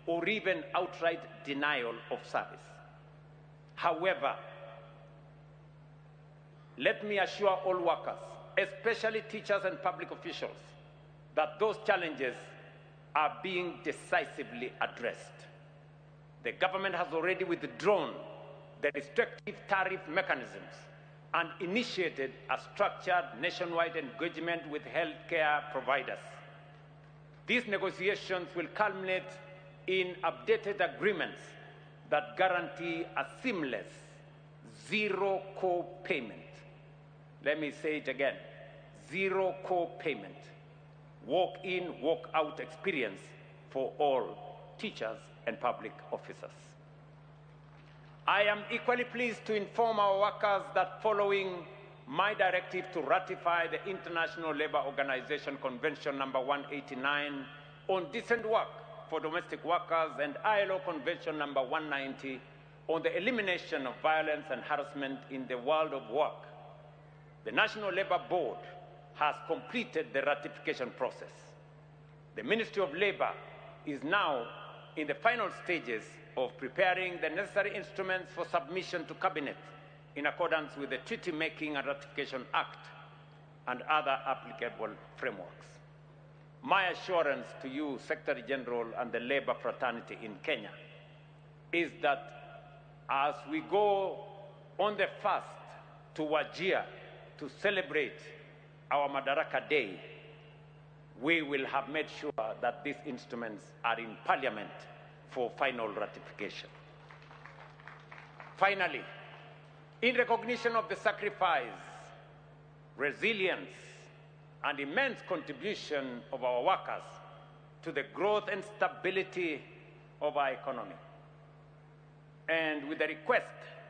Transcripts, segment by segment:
or even outright denial of service. However, let me assure all workers, especially teachers and public officials, that those challenges are being decisively addressed. The government has already withdrawn the restrictive tariff mechanisms and initiated a structured nationwide engagement with healthcare providers. These negotiations will culminate in updated agreements that guarantee a seamless zero co-payment. Let me say it again, zero co-payment, walk-in, walk-out experience for all teachers and public officers. I am equally pleased to inform our workers that following my directive to ratify the International Labour Organization Convention number 189 on decent work for domestic workers and ILO Convention number 190 on the elimination of violence and harassment in the world of work, the National Labour Board has completed the ratification process. The Ministry of Labour is now in the final stages of preparing the necessary instruments for submission to Cabinet in accordance with the Treaty Making and Ratification Act and other applicable frameworks. My assurance to you, Secretary General, and the labor fraternity in Kenya is that as we go on the fast to Wajir to celebrate our Madaraka Day, we will have made sure that these instruments are in Parliament for final ratification. Finally, in recognition of the sacrifice, resilience, and immense contribution of our workers to the growth and stability of our economy, and with the request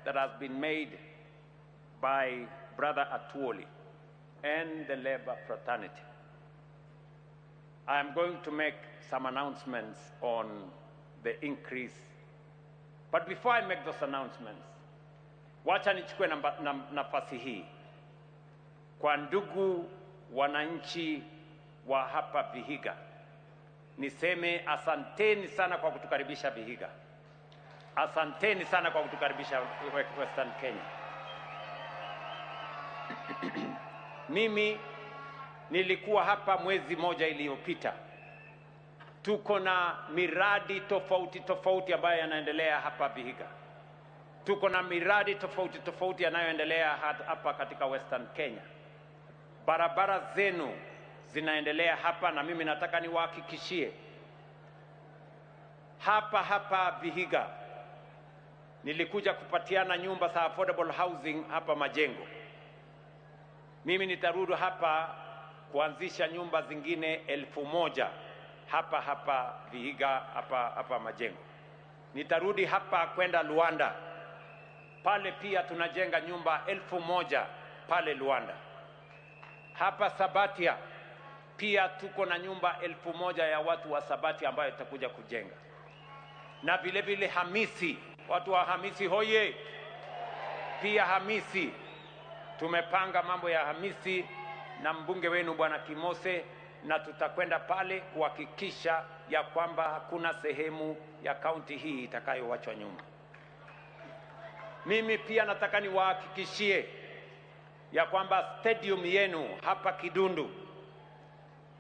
that has been made by Brother Atwoli and the labor fraternity, I am going to make some announcements on the increase. But before I make those announcements, wacha nichukue nafasi hii kwa ndugu wananchi wa hapa Vihiga, niseme asanteni sana kwa kutukaribisha Vihiga. Asanteni sana kwa kutukaribisha Western Kenya. Mimi nilikuwa hapa mwezi moja iliyopita. Tuko na miradi tofauti tofauti ambayo yanaendelea hapa Vihiga. Tuko na miradi tofauti tofauti yanayoendelea hapa katika Western Kenya. Barabara zenu zinaendelea hapa, na mimi nataka niwahakikishie hapa hapa Vihiga nilikuja kupatiana nyumba za affordable housing hapa Majengo. Mimi nitarudi hapa kuanzisha nyumba zingine 1000 hapa hapa Vihiga, hapa hapa Majengo. Nitarudi hapa kwenda Luanda, pale pia tunajenga nyumba 1000 pale Luanda. Hapa Sabatia pia tuko na nyumba 1000 ya watu wa Sabatia ambayo tutakuja kujenga. Na vile vile Hamisi, watu wa Hamisi hoye! Pia Hamisi tumepanga mambo ya Hamisi na mbunge wenu Bwana Kimose, na tutakwenda pale kuhakikisha ya kwamba hakuna sehemu ya kaunti hii itakayowachwa nyuma. Mimi pia nataka niwahakikishie ya kwamba stadium yenu hapa Kidundu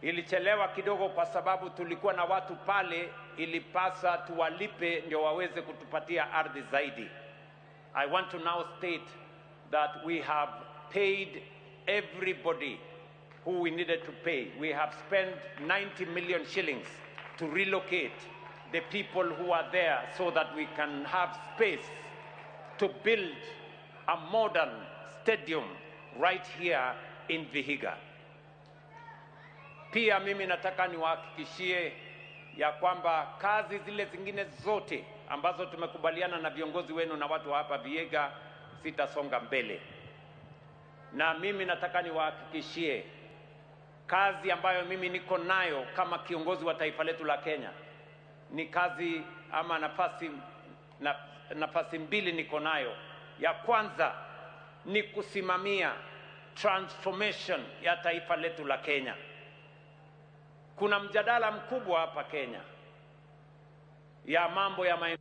ilichelewa kidogo kwa sababu tulikuwa na watu pale, ilipasa tuwalipe ndio waweze kutupatia ardhi zaidi. I want to now state that we have paid everybody who we needed to pay. We have spent 90 million shillings to relocate the people who are there so that we can have space to build a modern stadium right here in Vihiga. Pia mimi nataka niwahakikishie ya kwamba kazi zile zingine zote ambazo tumekubaliana na viongozi wenu na watu wa hapa Vihiga zitasonga mbele. Na mimi nataka niwahakikishie kazi ambayo mimi niko nayo kama kiongozi wa taifa letu la Kenya ni kazi ama nafasi mbili niko nayo. Ya kwanza ni kusimamia transformation ya taifa letu la Kenya. Kuna mjadala mkubwa hapa Kenya Ya mambo ya maendeleo.